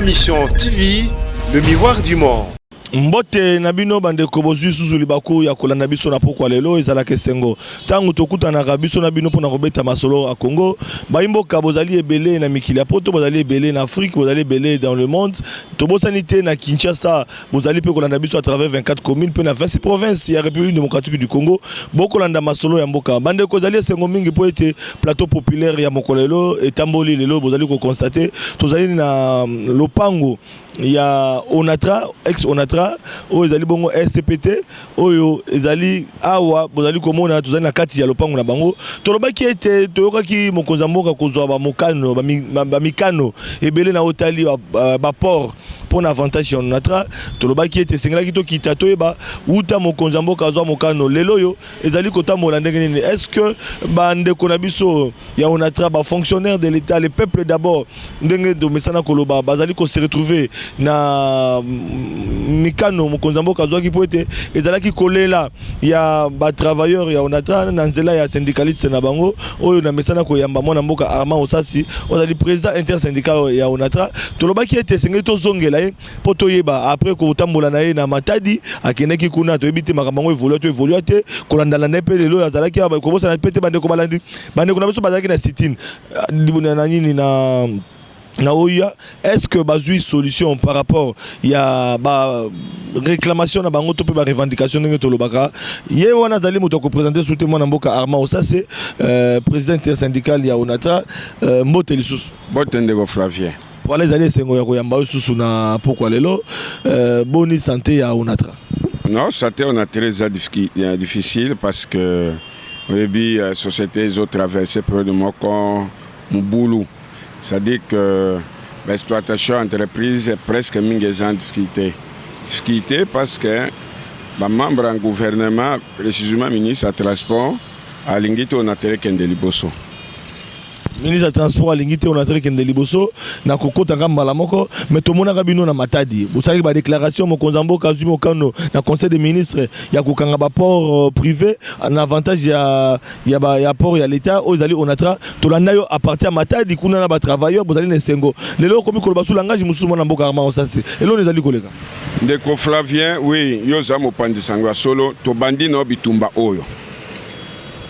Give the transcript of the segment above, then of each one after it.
Ma Mission TV, le miroir du monde. Mbote na bino bandeko, bozwi susu libaku ya kolanda biso na pokwa lelo. Ezalaka esengo ntango tokutanaka biso na bino mpona kobeta masolo ya Congo. Bayimboka bozali ebele na mikili ya Poto, bozali ebele na Afrique, bozali ebele dans le monde. Tobosani te na Kinshasa, bozali mpe kolanda biso à travers 24 communes mpe na 26 provinces ya République démocratique du Congo. Bokolanda masolo ya mboka. Bandeko, ezali esengo mingi mpo ete plateau populaire ya mokolo lelo etamboli. Lelo bozali koconstater, tozali na lopango ya Onatra, ex Onatra, oyo ezali bongo SCPT oyo ezali awa. Bozali komona, tozali na kati ya lopango na bango. Tolobaki ete toyokaki mokonzi ya mboka kozwa bamokano, bamikano ebele na otali baport mpo na avantage ya Onatra. Tolobaki ete esengelaki tokita toyeba wuta mokonzi ya mboka azwa mokano, lelo oyo ezali kotambola ndenge nini. Est ce que bandeko na biso ya Onatra, bafonctionnaire de l'État, le peuple d'abord, ndenge tomesana koloba, bazali kose retrouver na mikano mokonzi ya mboka azwaki? Mpo ete ezalaki kolela ya batravailleur ya Onatra na nzela ya syndicaliste na bango oyo na mesana koyamba, mwana mboka Armand Osasi, oyo azali président intersyndical ya Onatra. Tolobaki ete esengeli tozongela ye mpo toyeba après kotambola na ye na Matadi. Akendaki kuna, toyebi te makambo yango évolua to évolua te. Kolandala ye mpe lelo azalaki awa. Kobosana mpe te, bandeko balandi, bandeko na biso bazalaki na sit-in na nini na oya. Est ce que bazwi solution par rapport ya baréclamation na bango to mpe barevendication ndenge tolobaka? Ye wana azali moto akoprésenter su te, mwana mboka Armand Osase, président intersyndical ya Onatra. Mbote lisusu. Mbote, ndeko Flavien. Voilà, ezali esengo ya koyamba yo susu na pokwa lelo. Boni santé ya Onatra? Non, santé Onatra eza difficile parce que oyebi, société ezotraverse période moko mobulu, c'est-à-dire que baexploitation entreprise presque mingi eza en difficulté parce que bamembre ya gouvernement, précisément ministre ya transport, alingi te Onatra ekende liboso. Ministre ya transport alingi te Onatra ekende liboso. Na kokotaka mbala moko, mais tomonaka bino na Matadi, bosalaki badéclaration. Mokonzi ya mboka azwi mokano na conseil des ministres ya kokanga baport privé na avantage ya port ya l'État oyo ezali Onatra. Tolanda yo à partir ya Matadi kuna na batravailleur, bozali na esengo. Lelo okomi koloba su langage mosusu, mwana mboka Armand Osasi. Eloni ezali koleka? Ndeko Flavien, oui, yo oza mopanzi sango ya solo. Tobandi na bitumba oyo,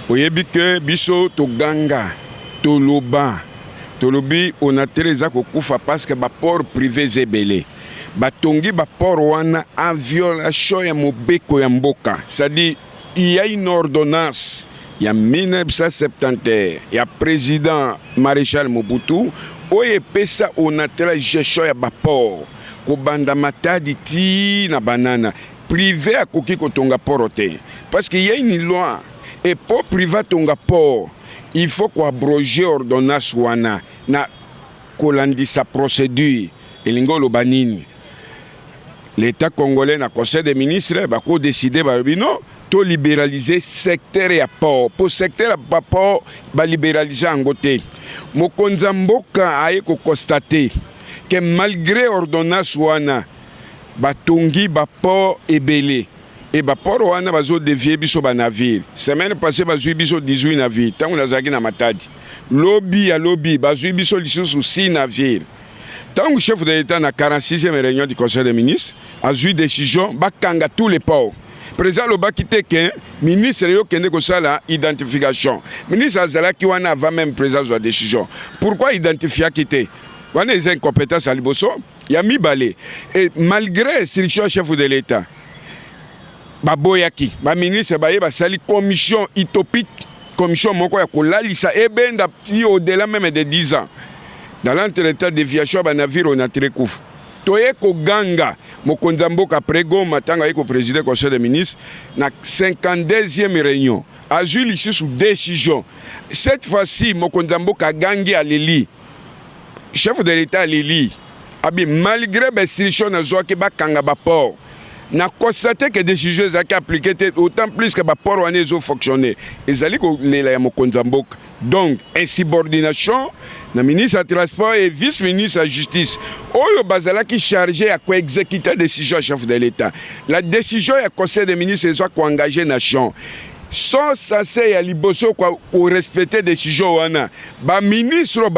oyebi ke biso toganga, toloba, tolobi Onatra eza kokufa parce que baport privé eza ebele. Batongi baport wana en violation ya mobeko ya mboka, c'est-à-dire il y a une ordonnance ya 1971 ya président maréchal Mobutu oyo epesa Onatra gestion ya baport kobanda Matadi ti na Banana. Privé akoki kotonga port te parce qu'il y a une loi, et po privé atonga port, il faut koabroger ordonnance wana na kolandisa procédure. Elingi oloba nini? L'État congolais na conseil des ministres bakodécider, balobi non, tolibéraliser secteur ya port. Mpo secteur ya baport balibéraliser yango te, mokonzi ya mboka aye koconstater ke malgré ordonnance wana, batongi baport ebele e baport wana bazodévier biso banavire. Semaine passée bazwi biso 18 navire ntango nazalaki na Matadi. Lobi ya lobi bazwi biso lisusu 6 navire. Ntango chef de l'État na 46e réunion du conseil des ministres azwi décision bakanga tous les ports, président alobaki te ke ministre yo kende kosala identification. Ministre azalaki wana avant même président azwa décision. Pourquoi identifiaki te? Wana eza incompétence ya liboso. Ya mibale, et malgré instruction ya chef de l'État, baboyaki. Baministre baye, basali commission utopique, commission moko ya kolalisa ebenda ti au-delà même de 10 ans. Dans l'entretemps, déviation ya banavire, Onatra ekufa. Toye koganga. Mokonzi ya mboka après Goma, ntango aye koprésider conseil des ministres na 52e réunion, azwi lisusu décision. Cette fois-ci mokonzi ya mboka agangi, aleli. Chef de l'État aleli, abi malgré bainstruction nazwaki bakanga baport, na constate ke décision ezalaki appliqué te, autant plus que baport wana ezofonctionne. Ezali kolela ya mokonzi ya mboka. Donc insubordination na ministre ya transport et vice ministre ya justice oyo bazalaki chargé ya koexécuter décision ya chef de l'État. La décision ya conseil des ministres eza koengage nation, sont censé ya liboso korespecter décision wana. Baministre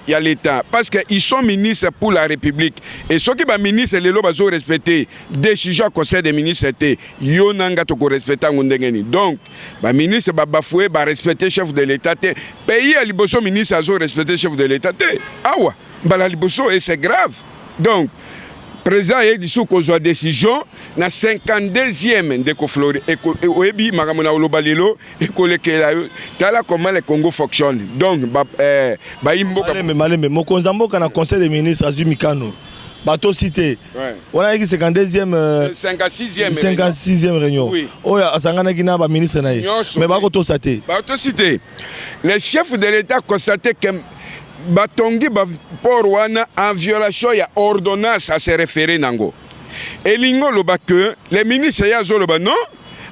Ya l'État, parce que ils sont ministres pour la République. Et soki baministre lelo bazorespecte décision ya conseil des ministres te, yo na nga tokorespecte yango ndenge nini? Donc baministre babafouer, barespecte chef de l'État te. Pays ya liboso ministre azorespecte chef de l'État te, awa mbala liboso, et c'est grave. Donc président aye lisusu kozwa décision na 52e. Ndeko Flori, oyebi makambo na koloba lelo ekolekela yo. Tala comment le Congo fonctionne. Donc bayi mboka. Malembe, malembe. Mokonzi ya mboka na conseil des ministres azwi mikano, batosi te. Wana ayaki 52e 56e. 56e réunion. Oui. Oyo asanganaki na baministre na ye. Nyonso. Mais bakotosa te. Batosi te. Le chef de l'État constate que batongi baport wana en violation ya ordonnance ase référé nango. Elingi oloba ke le ministre ye azoloba non,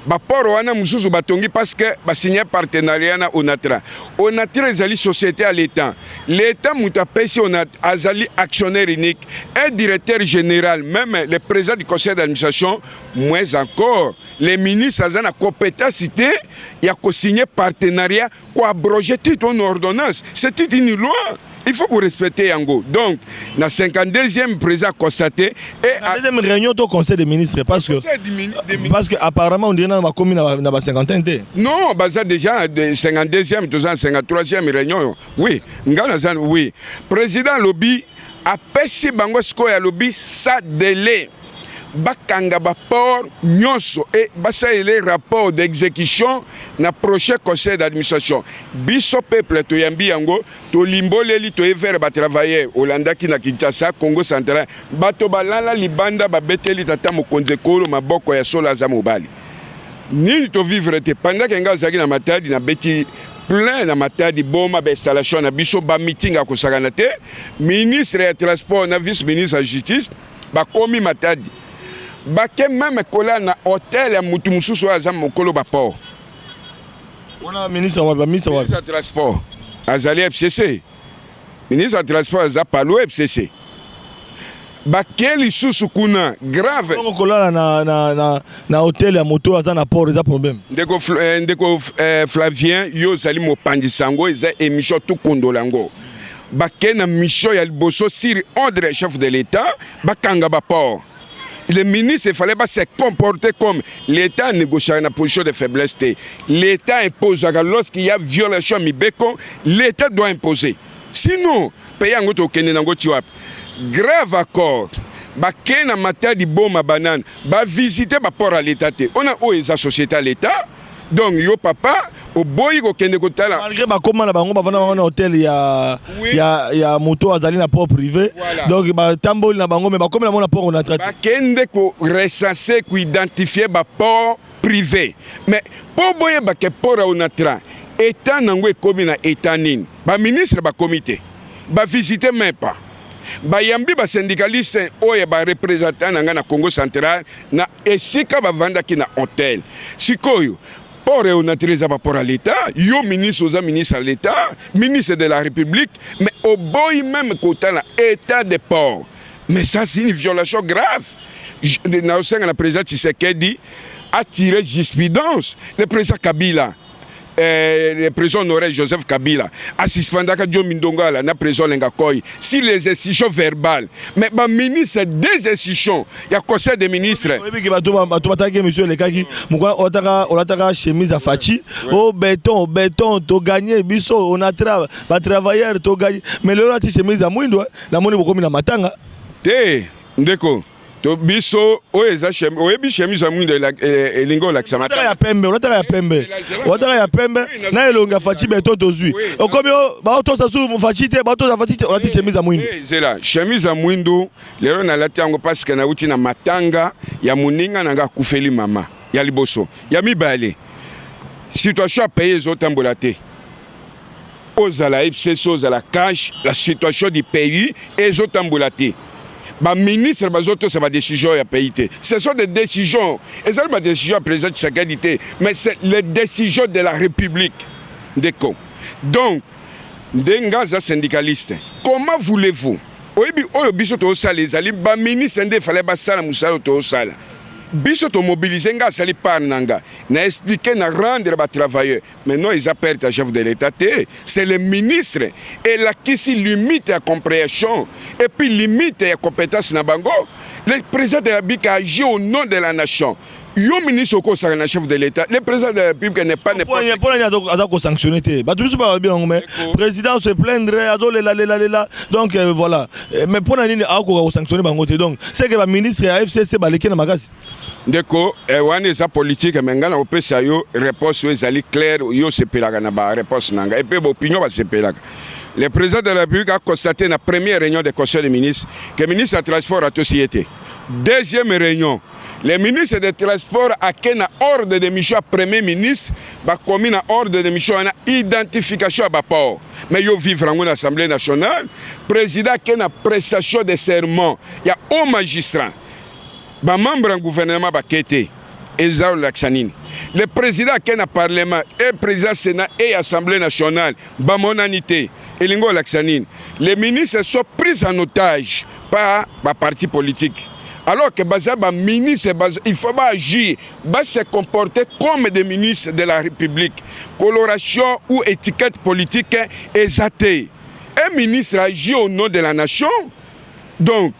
baport wana mosusu batongi parce que basigne partenariat na Onatra. Onatra ezali société ya l'État. L'État moto apesi, azali actionnaire unique, un directeur général, même le président du conseil d'administration. Moins encore, le ministre aza na compétence te ya kosigne partenariat, koabroger toute une ordonnance. C'est une loi, il faut korespecter yango. Donc na 52e, président constaté et Deuxième réunion to conseil des ministres? Parce que Conseil des ministres. Parce que apparemment on dirait na bakomi na ba cinquantaine te. Non, baza déjà de 52e, toza na 53e réunion. Oui, nga naza, oui. Président alobi, apesi bango sikoyo, alobi sans délai bakanga baport nyonso e basalele rapport d'exécution na prochain conseil d'administration. Biso peuple toyambi yango, tolimboleli, toye vers batravailleur. Olandaki na Kinshasa, Congo Central, bato balala libanda, babeteli tata mokonzi ekolo maboko ya solo. Aza mobali nini tovivre te. Pendant ke ngai azalaki na Matadi, nabeti plein na Matadi, boma bainstallation na biso, bameeting akosakana te. Ministre ya transport na vice ministre ya justice bakomi Matadi, bake même kola na hotel ya mutu mosusu oyo aza mokolo baport. Wana ministre wapi? Baministre wapi? Ministre ya transport azali FCC, ministre ya transport aza Palu FCC. Bake lisusu kuna, grave. Bongo kolala na hotel ya moto aza na port eza problème? Ndeko Flavien, yo ozali mopanzi sango, eza émission tokondola yango. Bake na mission ya liboso sur ordre ya chef de l'État, bakanga baport. Le ministre, il fallait pas se comporter comme l'État. Négociaka na position de faiblesse te. L'État imposaka. Lorsqu'il y a violation mibeko, l'État doit imposer, sinon pays yango tokende nango ti wapi? Grave accord, bake na Matadi, Boma, banane, bavisite baport ya l'État te. Ona oyo eza société ya l'État. Donc yo papa oboyi kokende kotala. Malgré bakóma na bango, bavanda bango na hotel ya ya moto azali na port privé. Donc batamboli na bango, mais bakomi na bango na port Onatra te. Bakende korecenser, koidentifier baport privé, mais mpo boyeba ke port ya Onatra, état nango ekómi na état nini, baministre bakomi te, bavisite même pas. Bayambi basyndicaliste oyo bareprésentant na ngai na Congo Central na esika bavandaki na hotel. Sikoyo port ya Onatra eza baport ya l'État. Yo ministre, oza ministre ya l'État, ministre de la République, mais oboyi même kotala état de port. Mais ça, c'est une violation grave. Naosenga na président Tshisekedi attirer jurisprudence. Le président Kabila, le président honoraire Joseph Kabila asuspendaka Diomi Ndongala na président Olenga Koy sur les institutions verbales, mais baministre, des institutions ya conseil des ministres. Oyebiki bato batalaki émission elekaki moko, olataka chemise ya Fatshi, o béton béton, toganye biso Onatra, batravailleur toganye. Mais lelo olati chemise ya mwindo, namoni bokomi na matanga. Te, ndeko, to biso oyo eza, oyebi chemise ya mwindo elingi olakisa. Olataka ya pembe, olataka ya pembe, olataka ya pembe na elongi ya Fatshi Béton. Tozwi okomi baotosa su Fatshi te, baotosa Fatshi te, olati chemise ya mwindo. Zela, chemise ya mwindu lelo nalati yango parce que nauti na matanga ya moninga na nga akufeli mama. Ya liboso. Ya mibale, situation ya pays ezotambola te. Ozala FCC, ozala CACH, la situation du pays ezotambola te. Baministre bazotosa badécision ya pays te. Ce sont des décisions, ezali badécision ya président Tshisekedi te, mais c'est les décisions de la République, ndeko. Donc nde nga aza syndicaliste, comment voulez-vous? Oyebi oyo biso tozosala ezali baministre nde efale basala mosala oyo tozosala. Biso tomobilize, nga asali part na nga na expliquer, na rendre batravailleur. Mais non, eza perte ya chef de l'État te, c'est le ministre. Elakisi limite ya compréhension et puis limite ya compétence na bango. Le président de la République agit au nom de la nation. Yo ministre okosaka na chef de l'État, le président de la République n'est pas n'importe. Mpona nini aza kosanctionne te? Bato biso balobi yango, mais président se plaindre, azolelalelela. Donc voilà, mais mpona nini akoka kosanctionne bango te? Donc c'est que baministre ya FCC baleki na makasi. Ndeko, wana eza politique, mais ngai na kopesa yo réponse oyo ezali claire. Yo osepelaka na baréponse na ngai, epe baopinion basepelaka. Le président de la République a constaté na première réunion de conseil des ministres que ministre ya transport atosi ye te. Deuxième réunion, le ministre des transports ake na ordre de mission ya premier ministre. Bakomi na ordre de mission wana identification ya baport. Mais yo vivre yango na Assemblée nationale, président ake na prestation de serment ya haut magistrat, bamembre ya gouvernement bake te. Eza olakisa nini? Le président ake na parlement e président Sénat e Assemblée nationale bamonani te. Elingi olakisa nini? Les ministres sont pris en otage par baparti politique, alors que baza baministre, il faut baagir, base comporter comme des ministres de la République. Coloration ou étiquette politique eza te. Un ministre agit au nom de la nation. Donc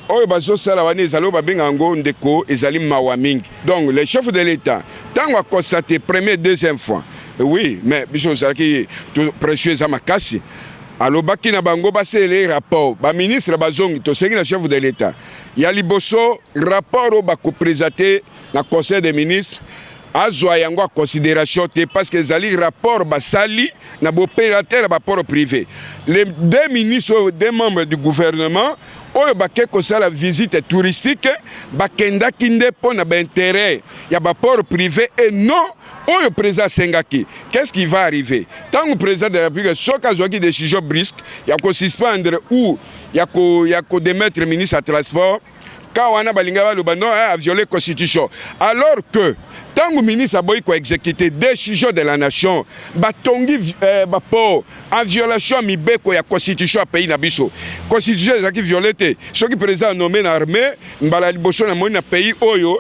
oyo bazosala wana ezali oyo babenga yango, ndeko, ezali mawa mingi. Donc le chef de l'État, ntango aconstate première, deuxième fois, oui, mais biso ozalaki pression eza makasi, alobaki na bango basalele rapport. Baministre bazongi, tosengi na chef de l'État ya liboso rapport oyo bakoprésente na conseil des ministres, azwa yango en considération te, parce que ezali rapport basali na baopérateur ya baport privé. Les deux ministres oyo, deux membres du gouvernement oyo bake kosala visite touristique, bakendaki nde mpo na baintérêt ya baport privé et non oyo président asengaki. Qu'est-ce qui va arriver ntango président de la République, soki azwaki décision brusque ya kosuspendre ou ya kodémettre ministre ya transport? Ka wana balinga baloba non, a violé constitution, alors que ntango ministre aboyi koexécute décision de la nation, batongi baport en violation ya mibeko ya constitution ya pays na biso. Constitution ezalaki violé te soki président anommé na armée. Mbala liboso namoni na pays oyo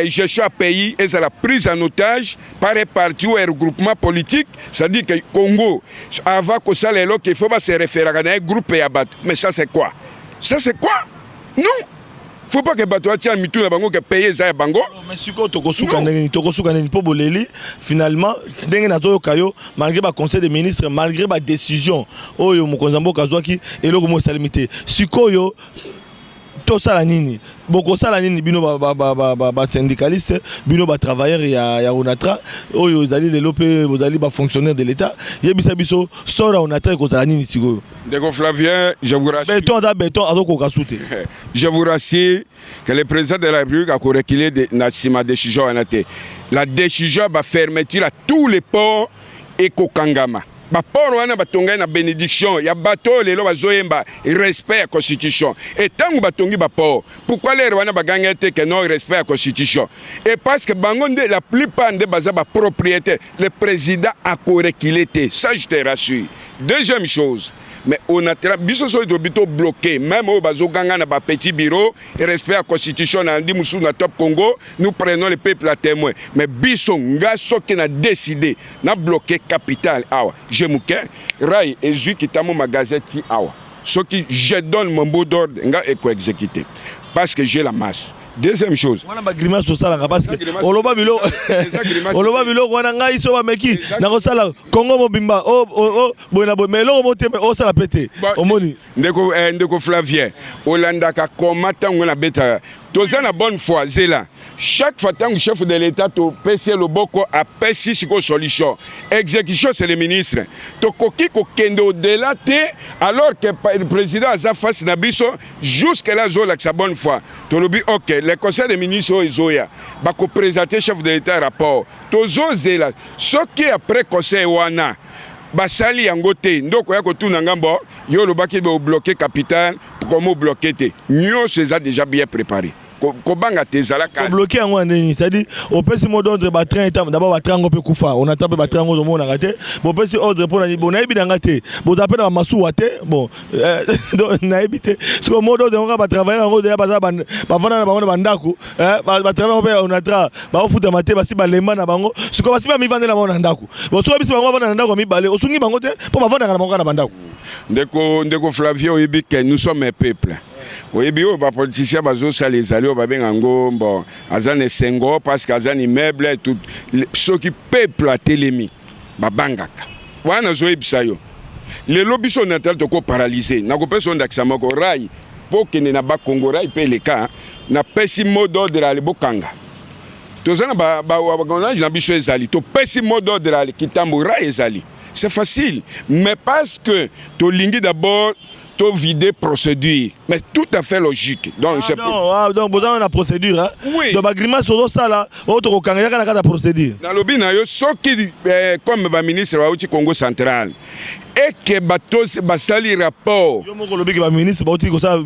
gestion ya pays ezala prise en otage par un parti ou un regroupement politique. C'est-à-dire que Congo, avant kosala eloko, il faut base référaka na ye groupe ya bato. Mais ça, c'est quoi? Ça, c'est quoi? Non, faut pas que bato batia mitu na bango ke pays eza ya bango. Mais sikoyo tokosuka ndenge nini? Tokosuka ndenge nini? Mpo boleli finalement ndenge nazoyoka yo, malgré baconseil des ministres, malgré badécision oyo mokonzi ya mboka azwaki, eloko moko esalemi te. Sikoyo tosala nini? Bokosala nini, bino basyndicaliste, bino batravailleur ya Onatra oyo ezali lelo mpe bozali bafonctionnaire de l'État? Yebisa biso, sort ya Onatra ekozala nini sikoyo? Ndeko Flavien, je vous rassure. Béton aza béton, azokoka su te. Je vous rassure que le président de la République akoreculer na nsima décision wana te. La décision ya bafermeture ya tous les ports ekokangama. Baport wana batongai na bénédiction ya bato oyo lelo bazoyemba respect ya constitution. E ntango batongi baport, pourquoi lere wana bagangi te ke non, respect ya constitution? Et parce que bango nde, la plupart nde baza bapropriétaire. Le président akoreculer te, ça, je te rassure. Deuxième chose, mais Onatra, biso soki tobi tobloquer, même oyo bazoganga na bapetit bureau respect ya constitution na ndi mosusu na Top Congo, nous prenons le peuple à témoin. Mais biso, nga soki na décidé na bloquer capital awa, je moke rail ezwi kitamo magasin ti awa, soki je donne mon mot d'ordre, nga ekoexécuter parce que j'ai la masse. Deuxième chose. Wana bagrimace osalaka, parce que oloba biloko, oloba biloko wana, ngai so bameki nakosala Kongo mobimba boye na boye, mais eloko mo te osala mpe te, omoni. Ndeko Flavien, olandaka koma ntango nabetaka, toza na bonne foi. Zela, chaque fois ntango chef de l'État topesi ye loboko, apesi sikoyo solution. Exécution, c'est le ministre. Tokoki kokende au-delà te, alors que le président aza face na biso. Jusque là azolakisa bonne foi. Tolobi ok, le conseil des ministres oyo ezoya, bakoprésente chef de l'État rapport. Tozozela soki après conseil wana basali yango te. Ndoko ya kotuna ngambo, yo olobaki obloquer capital, koma obloquer te. Nyonso eza déjà bien préparé. Kobanga te, ezalaka. Bloquer yango ya ndenge, c'est-à-dire opesi mot d'ordre, batrain eta d'abord, batrain yango mpe kufa, on attend mpe batrain yango, tomonaka te. Bopesi ordre mpona bon, nayebi nanga te, bozala mpe na bamasuwa te. Bon, donc nayebi te sikoyo mot d'ordre yango kaka. Batravailleur yango deya baza, bavanda na bango na bandako. Batravailleur mpe Onatra baofutama te, basi balemba na bango. Sikoyo basi bamivandela bango na ndako. Bon, soki bisi bango bavanda na ndako ya mibale, osungi bango te, mpo bavandaka na bango kaka na bandako. Ndeko Flavien, oyebi ke nous sommes un peuple. Oyebi oyo bapoliticien bazosala, ezali oyo babenga yango, bon, aza na esengo parce que aza na immeuble tout. Soki peuple atelemi, babangaka wana. Nazoyebisa yo, lelo biso natal tokoparalyser. Nakopesa yo ndakisa moko: rail mpo okende na Bakongo, rail mpe eleka. Napesi mot d'ordre, ale bokanga. Toza na bagonage na biso, ezali topesi mot d'ordre, ale Kitambo, rail ezali, c'est facile. Mais parce que tolingi d'abord tovider procédure, mais tout à fait logique, donc ah, non, ah, donc boza na procédure, hein? Oui. Donc bagrimace ozosala oyo, tokokanga yaka na kati ya procédure. Nalobi na yo, soki comme baministre bauti Congo Central, eke bato basali rapport. Yo moko olobiki baministre bauti kosala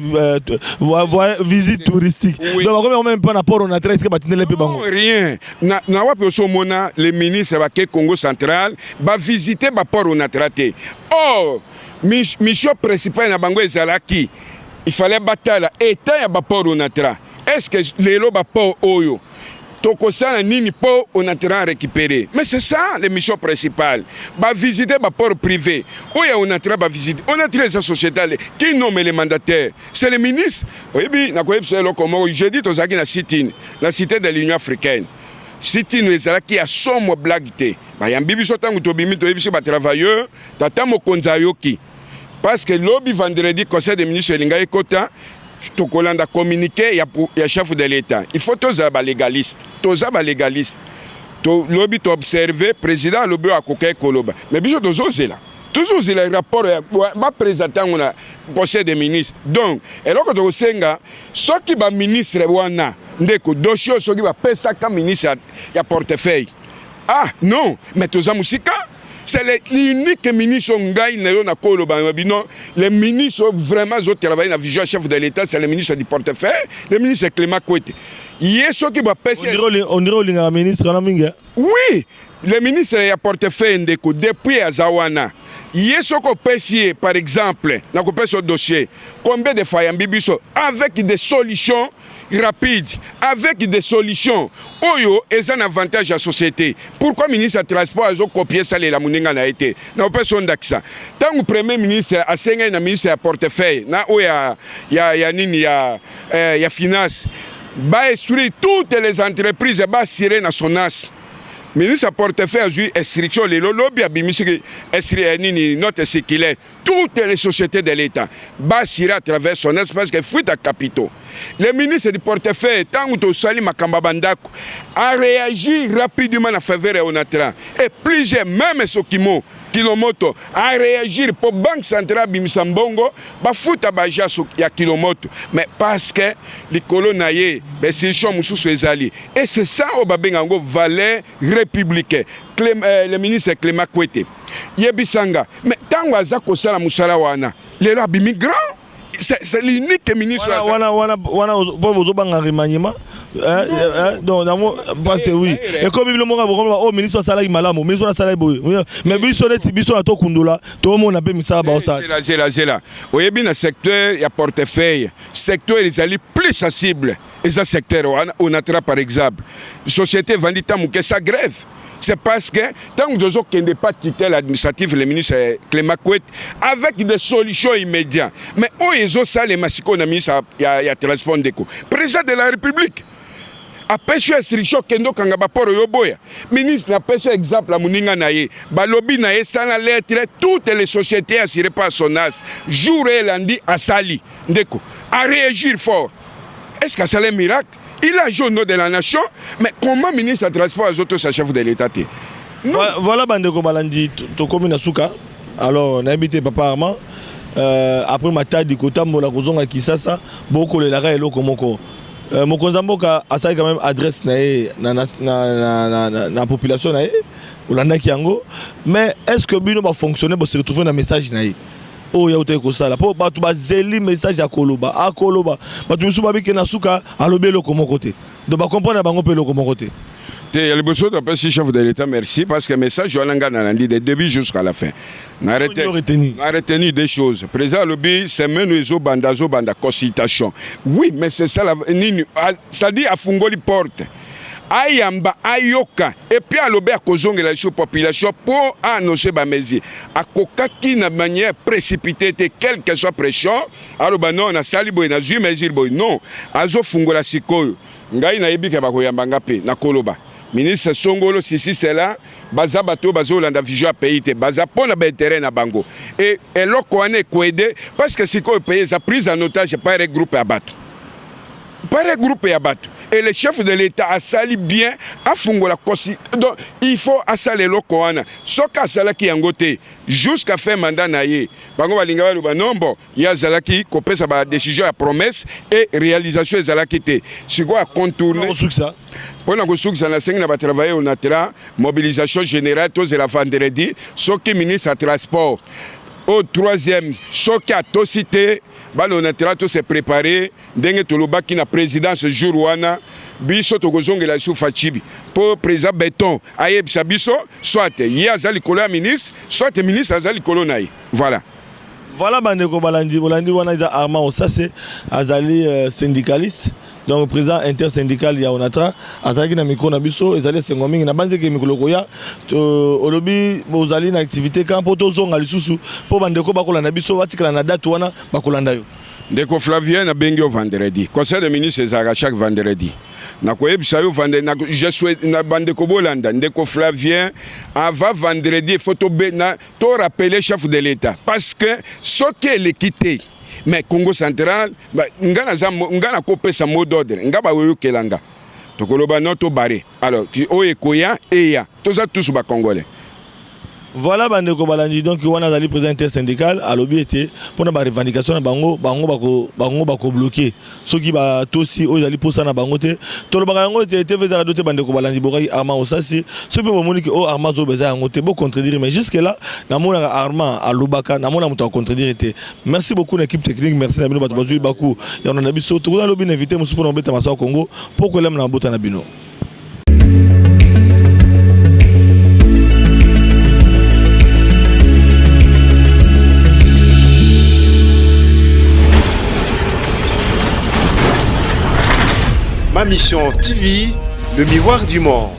visite touristique. Oui. Donc bakomi yango même mpe na port Onatra, eske batindele mpe bango? Rien. Na wapi osomona les ministres bake Congo Central, bavisite baport Onatra te? Or mission principale na bango ezalaki, il fallait batala état ya baport Onatra. Est ce que lelo baport oyo tokosala nini mpo Onatra récupérer? Mais c'est ça les missions principales. Bavisite baport privé, oyo ya Onatra bavisite. Onatra eza sociétale. Qui nomme les mandataires? C'est le ministre. Oyebi, nakoyebisa eloko moko: jeudi tozalaki na sit-in na Cité de l'Union africaine. Sit-in ezalaki ya somo, blague te. Bayambi biso. Ntango tobimi, toyebi biso batravailleur, tata mokonzi ayoki, parce que lobi vendredi conseil des ministres elingaki ekota, tokolanda communiqué ya chef de l'État. Il faut tozala balégaliste, toza balégaliste. Lobi toobserve, président alobi oyo akokaki koloba, mais biso tozozela rapport ya baprésente yango na conseil des ministres. Donc eloko tokosenga, soki baministre wana, ndeko, dossier oyo soki bapesaka ministre ya portefeuille, ah non, mais toza mosika. C'est l'unique ministre ngai na yo nakoloba na bino, le ministre vraiment azotravaille na vision chef de l'État, c'est le ministre du portefeuille, le ministre Clément Kwete. Ye soki bapesi On dirait olingaka ministre wana mingi. Oui, le ministre ya portefeuille, ndeko, depuis aza wana, ye soki opesi ye, par exemple nakopesa yo dossier, combien de fois yambi biso avec des solutions rapides, avec des solutions oyo eza na avantage ya société? Pourquoi ministre ya transport azokopie salela moninga na ye te? Nakopesa yo ndakisa: ntango premier ministre asengai na ministre ya portefeuille na oyo ya nini ya finance, bainstruire toutes les entreprises baassurer na Sonas, ministre ya portefeuille azwi instruction. Lelo lobi abimisiki nini, note circulaire, toutes les sociétés de l'État baassurer à travers Sonas, parce que fuite ya capitaux. Le ministre du portefeuille, ntango tosali makambo ya bandako, a réagi rapidement na faveur ya Onatra et plusieurs, même Sokimo Kilomoto a réagir mpo Banque centrale abimisa mbongo, bafuta baagent ya Kilomoto. Mais parce que likolo na ye bainstitution mosusu ezali, et c'est ça oyo babenga yango valeur républicain. Le ministre Clément Kwete, yebisanga, mais ntango aza kosala mosala wana, lelo abimi grand, c'est l'unique ministre. Wana wana wana po bozobanga remaniement, donc nango parce que oui, ekomi bino moko bokomi oyo ministre asalaki malamu, ministre asalaki boye, mais biso neti biso na tokundola, tomona mpe misala baosala. Zela, zela, zela. Oyebi, na secteur ya portefeuille, secteur ezali plus sensible eza secteur wana Onatra. Par exemple, société evandi ta moke, sa grève, c'est parce que ntango tozokende pas tutelle administrative, le ministre Clément Kwete avec des solutions immédiates. Mais oyo ezosalema sikoyo na ministre ya transport, ndeko, président de la République apesi yo instruction, kende okanga baport oyo boya. Ministre, napesi yo exemple ya moninga na ye, balobi na ye sala lettre, toutes les sociétés assurées par Sonas. Jour elandi asali, ndeko, aréagir fort. Est ce que asala miracle? Il a agi au nom de la nation. Mais comment ministre ya transport azotosa chef de l'État te? Non. Voilà, bandeko balandi, tokomi na suka. Alors nayebi te, papa Armand, après Matadi, kotambola kozonga Kisasa, bokolelaka eloko moko. Mokonzi ya mboka asali quand même adresse na ye na population na ye, olandaki yango. Mais est ce que bino bafonctionnaire bose retrouve na message na ye? Oyo autaki kosala mpo bato bazeli message ya koloba, akoloba. Bato misusu babike na suka alobi eloko moko te, donc bacomprendre bango mpe eloko moko te. Te, ya liboso, topesi chef de l'État merci, parce que message wana ngai nalandi de début jusqu'à la fin. Na retenu des choses. Président alobi semaine ezobanda, azobanda consultation. Oui, mais c'est ça la nini, c'est-à-dire afungoli porte, ayamba, ayoka, et puis alobi akozongela lisusu population mpo aannonce bamesure. Akokaki na manière précipité te, quelle que soit pression, aloba non, nasali boye, nazwi mesure boye. Non, azofungola sikoyo. Ngai nayebi ke bakoyamba nga mpe nakoloba. Ministre songolo sisi sela, baza bato oyo bazolanda vision ya pays te, baza mpo na baintérêt na bango. E eloko wana ekoaider, parce que sikoyo pays eza prise en otage par groupe ya bato, par groupe ya bato. Et le chef de l'État asali bien, afungola kosi. Donc il faut asala eloko wana. Soki asalaki yango te jusqu'à fin mandat na ye, bango balinga baloba non, bon, ye azalaki kopesa badécision ya promesse et réalisation ezalaki te. Sikoyo acontourne. Mpo na kosukisa, nasengi na batravailleur ONATRA mobilisation générale. Tozela vendredi. Soki ministre ya transport au troisième, soki atosi te, bana ONATRA tose préparer ndenge tolobaki na présidence jour wana. Biso tokozongela lisusu Fatshi mpo président Béton ayebisa biso, soit ye aza likolo ya ministre, soit ministre aza likolo na ye. Voilà. Voilà, bandeko balandi, bolandi wana eza Armand Osase, azali syndicaliste, donc président intersyndical ya ONATRA. Azalaki na micro na biso. Ezali esengo mingi na banzeke. Mikolo koya, olobi bozali na activité kan mpo tozonga lisusu, mpo bandeko bakolanda biso batikala na date wana, bakolanda yo. Ndeko Flavien, nabengi yo vendredi. Conseil de ministre ezalaka chaque vendredi. Nakoyebisa yo vendredi. Je souhaite na bandeko bolanda ndeko Flavien avant vendredi. Il faut torappeler chef de l'État, parce que soki eleki te, mais Congo Central, nga naza, nga nakopesa mot d'ordre, nga baoyokela nga, tokoloba no tobare. Alors oyo ekoya eya, toza tous bacongolais. Voilà, bandeko balandi, donc wana azali président intersyndical. Alobi ete mpona barevendication na bango, bango bakobloquer soki batosi oyo ezali mposa na bango te. Tolobaka yango ete TV ezaka do te. Bandeko balandi, bokaki Armand Osasi. Soki mpe bomoni ke oyo Armand azoba eza yango te, bocontredire. Mais jusque là namonaka Armand alobaka, namona moto akontredire te. Merci beaucoup na équipe technique, merci na bino bato bazwi baku yango na biso. Tokozala lobi na invité mosusu mpona kobeta masolo ya Congo mpo kolema na mabota na bino. Ma Mission TV, le miroir du monde.